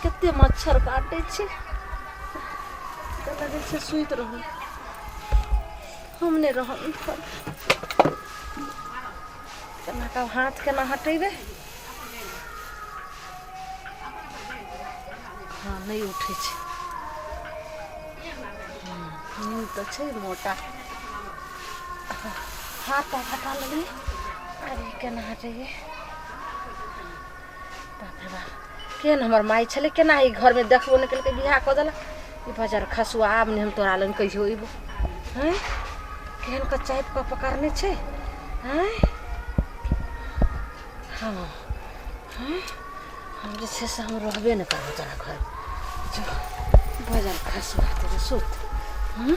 कते मच्छर काटै छै तऽ लगै छै सुति रहू हम नहि रहब घर केना कऽ हाथ केना हटेबै हँ नहि उठै छै नींद तऽ छै मोटा हाथ तऽ हटा लेलियै अरे केना हटेबै बाप रे बाप केहन हमर माय छलै केना ई घरमे देखबो नहि केलकै बियाह कऽ देलक ई बजर खसुआ आब नहि हम तोरा लग कहियो अयबो हँ केहन कऽ चापि कऽ पकड़ने छै हँ हँ हँ हम जे छै से हम रहबे नहि करबो तोरा घर जो बजर खसुआ तोरे सुत हँ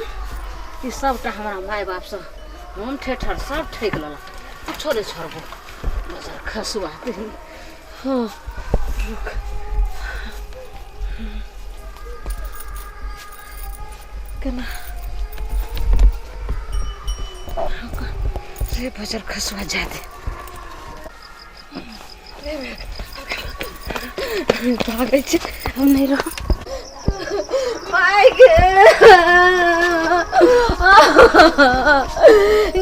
ई सबटा हमरा माय बापसँ हम ठेठर सब ठकि लेलक कुछो नहि छोड़बो बजर खसुआ तोरी हँ रुक केना रे बजर खसुआ जा दे भागै छी हम नहि रहब माय गे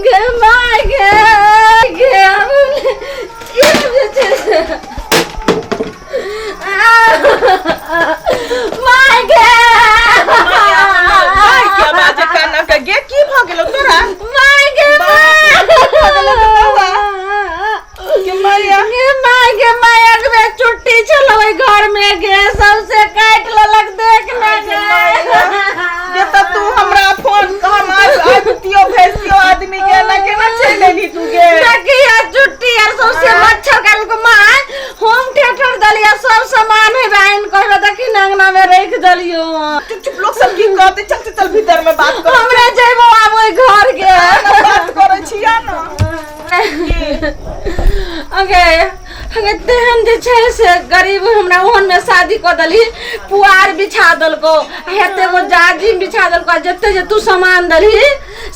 गे माय गे गे हम ई जे छै से माय गे माय के आवाज काना के गे की भऽ गेलौ तोरा माय गे बाप रे, की भऽ गेलौ गे बौआ? गे माया गे माय गे माय अगबे चुट्टी छलौ ओहि घर में गे सबसे काटि लेलक देख ले गे माया गे तऽ तू हमरा फोन हम आबितियो भेजतियो आदमी के ना केना चलि एलही तू गे देखिए चुट्टी आर सबसे मच्छर काटि के माय होम थिएटर देलियै सब सामान है आनि कऽ देखी ने अंगना में राखि देलियो चुप चुप लोग सब की कहते चल चल चल भीतर में बात कर हमरा जेबो आब ओहि घर के बात करै छिया ना अगे अगे तेहन जे छै से गरीब हमरा ओहन में शादी कऽ देली पुआर बिछा देलको हेते गो जाजिम बिछा देलको आ जते जे तू सामान देलही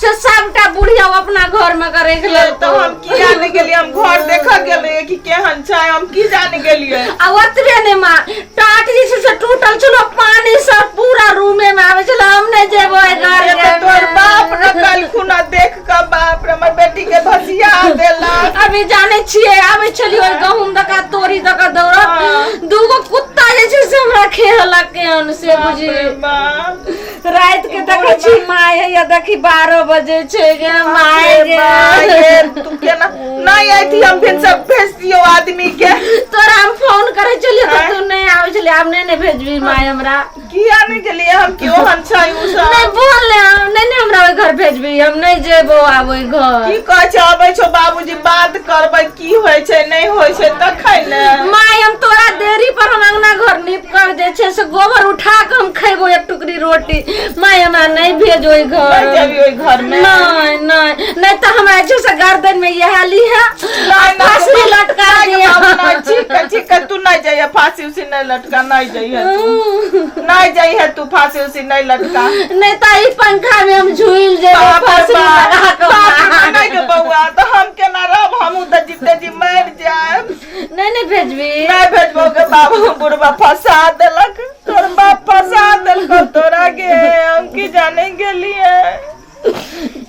से सबटा बुढ़िया अपना घर में के राखि तो लेलको हम किया नहीं गेलियै हम घर देखऽ गेल रहियै कि केहन छै हम की जाने गेलियै आ ओतबे नहि माँ टाट जे छै से टूटल छलो पानी सब पूरा रूमे में आबै छलो हम नहि जेबै घर ये तऽ तोर बाप न कलखुना देख कऽ बाप रे हमर बेटी के भसिया देलक अभी जाने छियै आबै छलियै ओहि गहूम दऽ कऽ तोरी दऽ कऽ दौड़त दूगो कुत्ता जे छै से हमरा खेलक केहन से बाप बुझी रे बाप राति के देखै छी माय हैया देखी 12 बजे छै गे माय रे बा, गे ये तू केना नहीं आई हम फिर सब भेज दियो आदमी के तोरा हम फोन करै छलियै तऽ तू नहि आबै छलियै आब नहि ने भेजबी माय हमरा किया नहीं गेलियै हम कि ओहन छै उ सब नहि बोल ने नहि ने हमरा ओहि घर भेजबी हम नहि जेबो आब ओहि घर की कहै छै अबै छौ बाबूजी बात करबै की होइ छै नहि होइ छै तखन ने माय हम तोरा देरी पर हम अंगना घर नीप कर जे छै से गोबर उठा के हम खेबो एक टुकड़ी रोटी माय हमरा नहीं भेज ओहि घर नहि जेबी ओहि घर में नहीं नहीं नहीं तो हमरा जे छै से गर्दन में इएह ली है नहीं, नहीं, फांसी लटका नहीं, दिया बाबू, नहीं, ठीक है ठीक है तू नहीं जाइए फांसी उसी नहीं लटका नहीं जाइए तू नहीं जाइए तू फांसी उसी नहीं लटका नहीं तो ई पंखा में हम झूल जेबो बाप रे फांसी बाप, लगा के बाप रे, नहीं गे बौआ तो हम केना रहब हमहूँ तऽ जीते जी मरि जायब नहीं नहीं भेजबी नहीं भेजबो के बाबू बुढ़वा फंसा देलक तोर बाप फंसा देलक तोरा गे हम की जाने गेलिए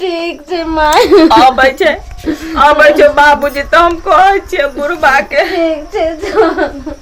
ठीक छै माय अबै छै अबै छै बाबूजी तऽ हम कहै छियै बुढ़बा के ठीक छै तो।